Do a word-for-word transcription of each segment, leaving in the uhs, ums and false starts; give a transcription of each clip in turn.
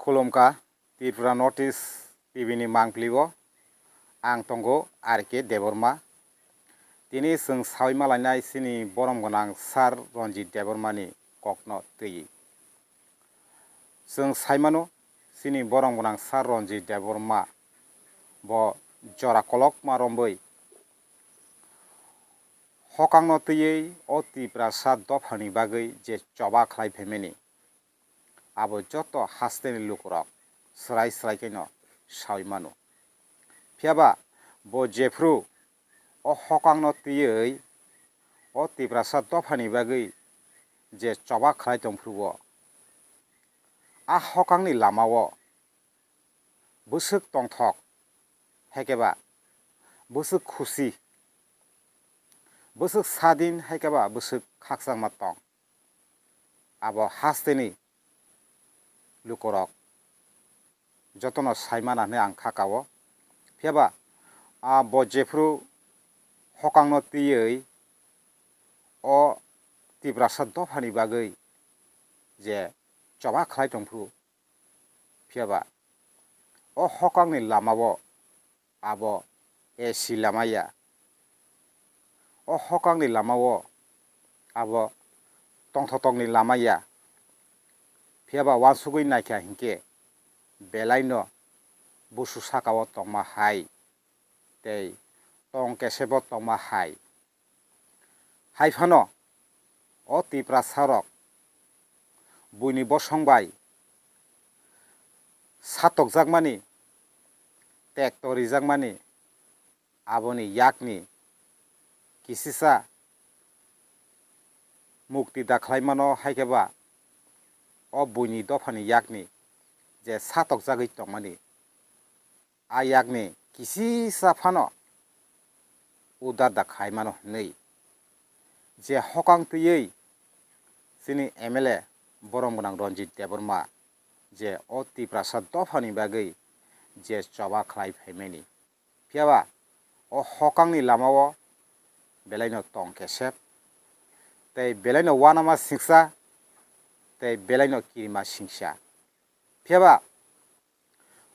Khulumkha, Tripura Notice T V ni mangpili o ang tongo R K Debbarma. Tini chwng sawi malainai chini borom gwnang Sir Ranjit Debbarma ni kokno twiwi. Chwng sai mano, chini borom gwnang Sir Ranjit Debbarma bo jora kolokma romwi hokangno twiwi o Tiprasa dophani bagwi je choba khlai phaimani, abo joto hasteni lukurok swrai swrai khaino sawi mano. Phiyaba bo jephru o hokangno twiwi o Tiprasa dophani bagwi je choba khlai tongphuru-o, a hokangni lama-o bwswk tongthok, haikhe ba bwswk khusi, bwswk sadin, haikhe ba bwswk khakchangma tong. Abo hasteni lukurok jotono sai mana hwnwi ang kha kao. Phiyaba, ah, bo jephru hokangno twiwi o Tiprasa dophani bagwi je choba khlai tongphuru, phiyaba o hokangni lama-o abo A C lama ya. O hokangni lama-o abo tongthotokni lama ya. Phiyaba uansugwi naikha hinkhe belaino busu saka-o tongma hai tei tong kesebo tongma hai. Hai phano o Tiprasarok buini bosong bai satokjakmani, tekto rijakmani, aboni yakni kisisa mukti da khlaimano, haikhe ba o buini dophani yakni je satokjagwi tongmani, a yakni kisisa phano udar da khlai mano hwnwi je hokang twiwi chini M L A borom gwnang Ranjit Debbarma je o Tiprasa dophani bagwi je choba khlai phaimani, phiyaba o hokangni lama-o belaino tong kesep tei belaino uanama singsa tei belaino kirima singsa, phiyaba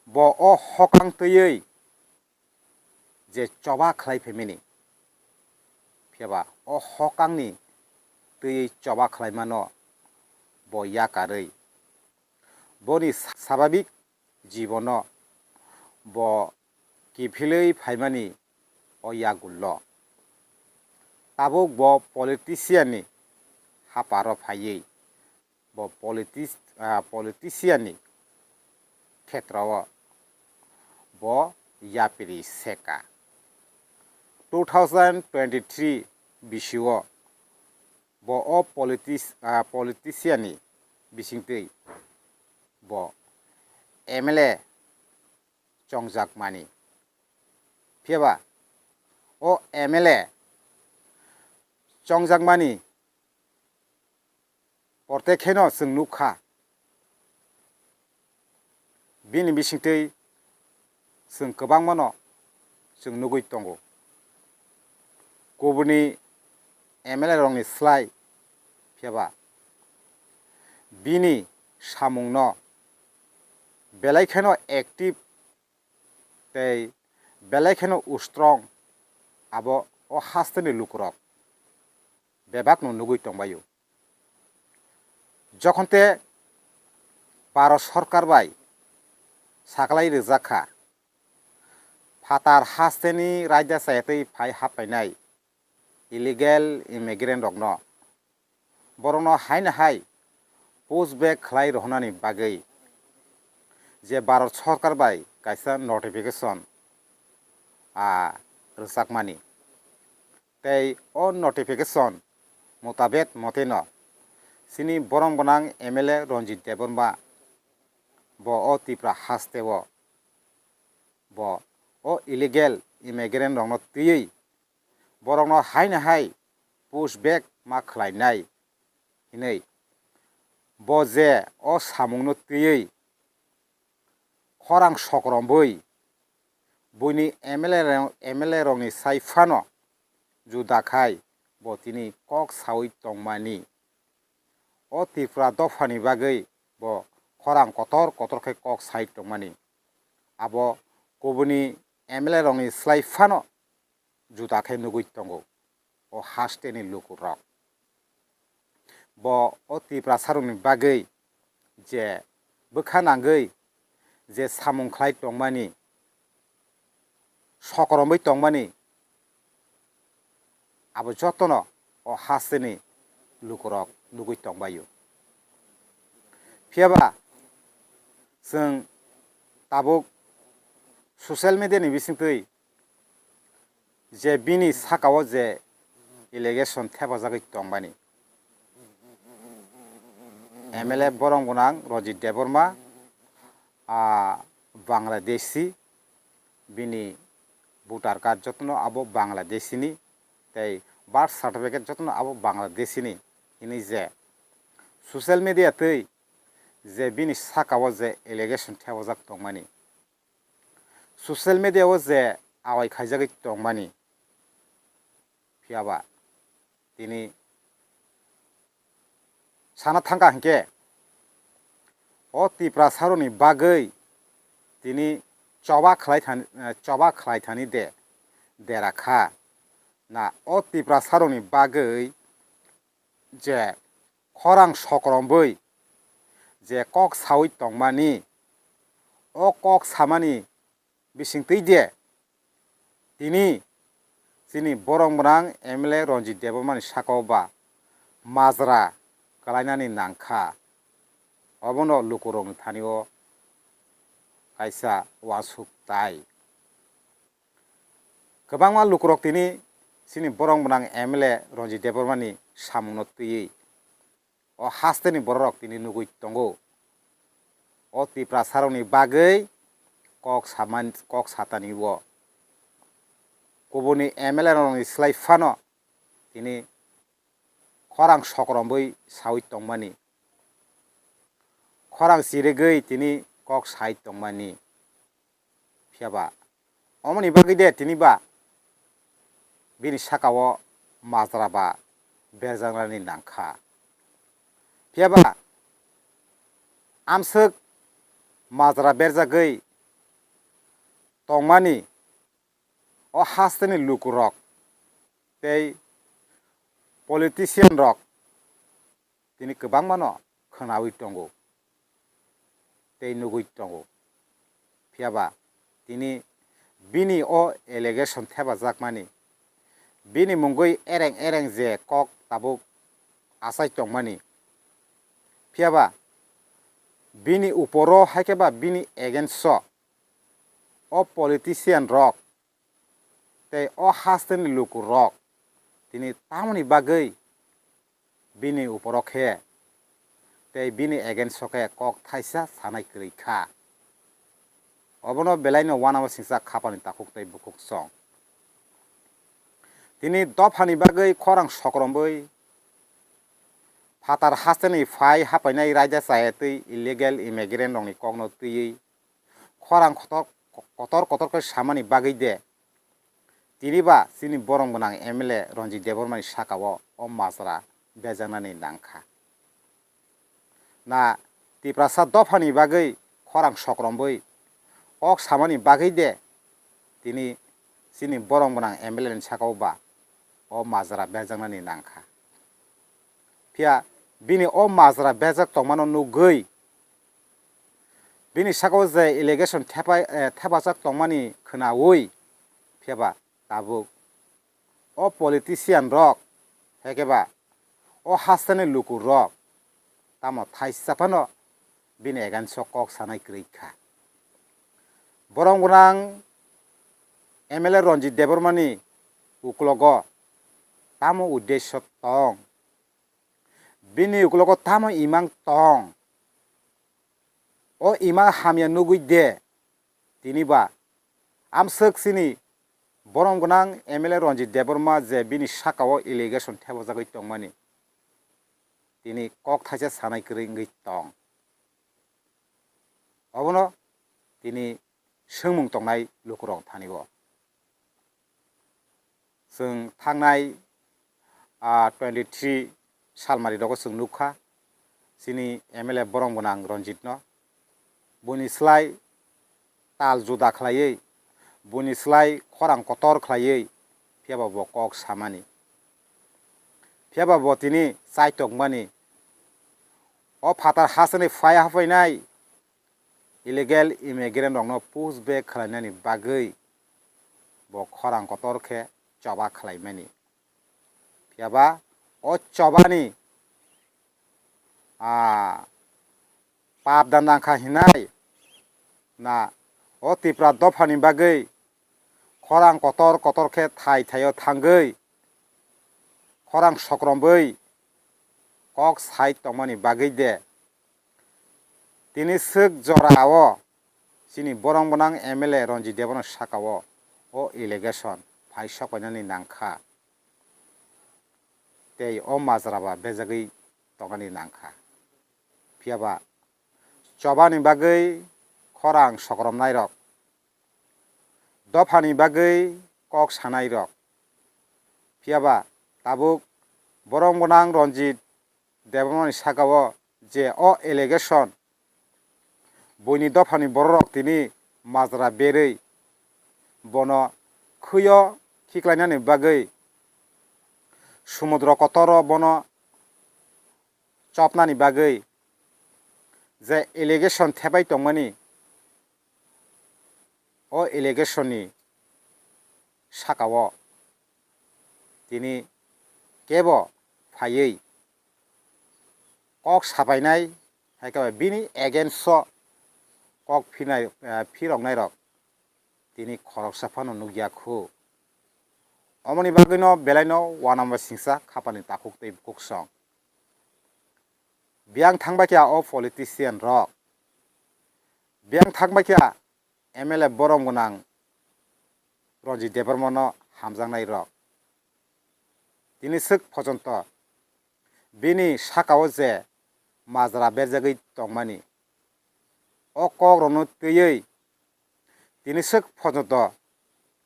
bo o hokang twiwi je choba khlai phaimani, phiyaba o hokangni twiwi choba khlaimano bo yakarwi boni sa-, sababik jibono bo kiphilwi phaimani o yagullo. Tabuk bo politician ni haparo phaiwi bo politis-, ah, politician ni khetrao bo yapiri seka. Two thousand twenty-three bisio bo o politis-, ah, politician ni bisingtwi bo M L A chongjakmani. Phiyaba o M L A chongjakmani portekheno chwng nukha. Bini bisingtwi chwng kwbangmano chwng nugwi tongo. Kubuni M L A rokni slai phiyaba bini samungno belai kheno active tei belai kheno strong abo o hasteni lukurok bebakno nugwi tongbaio. Jokhonte Bharat sorkar bai saklai rijak kha, phatar hasteni raida chayatwi phai haphainai illegal immigrant rokno, borokno haino hai push back khlai rohornani bagwi je Bharat sorkar bai kaisa notification, ah, rwchapmani. Tei o notification mutabek moteno chini borom gwnang M L A Ranjit Debbarma bo o Tripura hasteo bo o illegal immigrant rokno twiwi borokno haino hai push back ma khlainai hinwi bo je o samungno twiwi khorang sokromwi buini M L A rok, M L A rokni sai phano juda khai bo tini kok sawi tongmani. O Tripura dophani bagwi bo khorang kotor kotor khe kok sai tongmani. Abo kubuni M L A rokni slai phano juda khe nugwi tongo o hasteni lukurok. Bo o Tiprasarokni bagwi je bwkha nangwi je samung khlai tongmani, sokoromwi tongmani, abo jotono o hasteni lukurok nugwi tongbaio. Phiyaba chwng tabuk social media ni bisingtwi je bini sakao je allegation thepajagwi tongmani, M L A borom gwnang Ranjit Debbarma, ah, Bangladeshi, bini voter card jotono abo Bangladeshini, tei birth certificate jotono abo Bangladeshini, hini je social media twi je bini sakao je allegation thepajak tongmani, social media o je awai khaijagwi tongmani, phiyaba tini sana thangkha hinkhe o Tiprasarokni bagwi tini choba khlai thani, eh, choba khlai thani de dera kha. Na o Tiprasarokni bagwi je khorang sokoromwi je kok sawi tongmani, o kok samani bisingtwi de tini chini borom gwnang M L A Ranjit Debbarmani sakao ba majra kwlainani nangkha. Obono lukurokni thani-o kaisa uansuk tai. Kwbangma lukurok tini chini borom gwnang M L A Ranjit Debbarmani samungno twiwi o hasteni bororok tini nugwi tongo. O Tiprasarokni bagwi kok saman-, kok satani o kubuni M L A rokni slai phano tini khorang sokoromwi sawi tongmani, khorang chirigwi tini kok sai tongmani. Phiyaba omoni bagwi de tini ba bini sakao majra ba berjaknani nangkha. Phiyaba amswk majra berjagwi tongmani o hasteni lukurok tei politician rok tini kwbangmano khwnawi tongo tei nugwi tongo. Phiyaba tini bini o allegation thepajakmani, bini mungwi ereng ereng je kok tabuk achai tongmani, phiyaba bini uporo hai khe ba bini against o o politician rok tei o hasteni lukurok tini tamoni bagwi bini uporo khe tei bini against o khe kok thaisa sanai kwrwi kha. Obono belaino uanama singcha khapani takhuk tei bukhuk song. Tini dophani bagwi khorang sokromwi phatar hasteni phai hapainai raida chaya twi illegal immigrant rokni kokno twiwi khorang kotor, kotor kotor khe samani bagwi de tini ba chini borom gwnang M L A Ranjit Debbarmani sakao o majra bejaknani nangkha. Na Tiprasa dophani bagwi khorang sokromwi kok samani bagwi de tini chini borom gwnang M L A ni sakao ba o majra bejaknani nangkha. Phiya bini o majra bejak tongmano nugwi bini sakao je allegation thepai, eh, thepajak tongmani khwnawi, phiya ba tabuk o politician rok, hai khe ba o hasteni lukurok tamo thaisa phano bini against o kok sanai kwrwi kha. Borom gwnang M L A Ranjit Debbarmani uklogo tamo uddesyo tong? Bini uklogo tamo imang tong? O imang hamya nugwi de tini ba amswk chini borom gwnang M L A Ranjit Debbarma je bini sakao allegation thepajagwi tongmani tini kok thaisa sanai kwrwi wngwi tong? Obono tini swngmung tongnai lukurok thani o. Chwng thangnai, ah, twenty three salmari rogo chwng nukha chini M L A borom gwnang Ranjit no, buini slai tal juda khlaiwi, buini slai khorang kotor khlaiwi, phiyaba bo kok samani. Phiyaba bo tini chai tongmani. O phatar hasteni phai haphainai illegal immigrant rokno push back khlainani bagwi bo khorang kotor khe choba khlaimani. Phiyaba o chobani, ah, pap da nangkha hinai na o Tipra dophani bagwi khorang kotor kotor khe thai thaio thangwi khorang sokromwi kok sai tongmani bagwi de tini swk jora o chini borong gwnang M L A Ranjit Debbarma saka o o allegation phai sokpainani nangkha. Tei o majra ba bejagwi tongani nangkha. Phiyaba chobani bagwi khorang sokromnairok, dophani bagwi kok sanairok, phiyaba tabuk borong gwnang Ranjit Debbarmani saka o je o allegation buini dophani bororok tini majra berwi bono khwio khiklainani bagwi sumudro kotoro bono chopnani bagwi je allegation thepai tongmani, o allegation ni saka o tini kebo phaiwi kok sapainai, hai khe bini against o kok phinai, eh, phiroknairok tini khoroksa phano nukya khu. Omoni bagwino belaino uanama singsa khapani takhuk tei bukhuk song. Biyang thangbai kha o politician rok. Biyang thangbai kha M L A borom gwnang Ranjit Debbarmano hamjaknai rok. Tini swk phojonto bini saka o je majra berjagwi tongmani, o kok rokno twiwi tini swk phojonto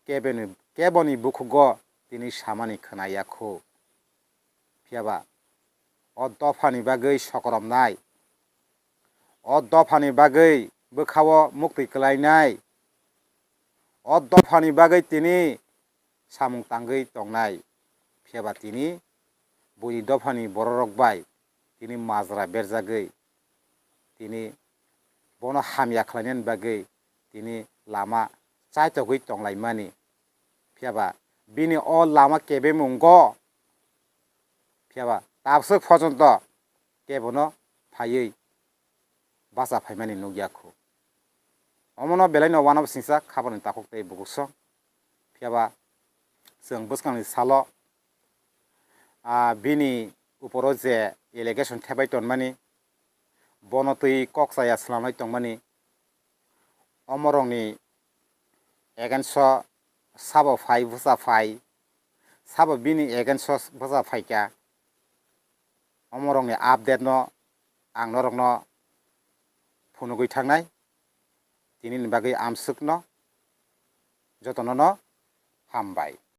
keboni, keboni bukhugo tini samani khwnaya khu. Phiyaba o dophani bagwi sokromnai, o dophani bagwi bwkhao muktwi kwlainai, o dophani bagwi tini samung tangwi tongnai. Phiyaba tini buini dophani bororok bai tini majra berjagwi tini bono hamya khlainani bagwi tini lama chaitogwi tonglaimani. Phiyaba bini o lama kebemungo phiyaba tabswk phojonto kebono phaiwi bacha phaimani nukya khu. Omono belaino uanama singsa khapani takhuk tei bukhuk song. Phiyaba chwng bwskangni salo, ah, bini uporo je allegation thepai tonmani, bono twi kok chaya swlamlai tongmani, omorokni against o sabo phai bwsa phai, sabo bini against o bwsa phaikha, omorokni update no ang norokno phunugwi thangnai. Tinini bagwi amswkno jotono no hambai.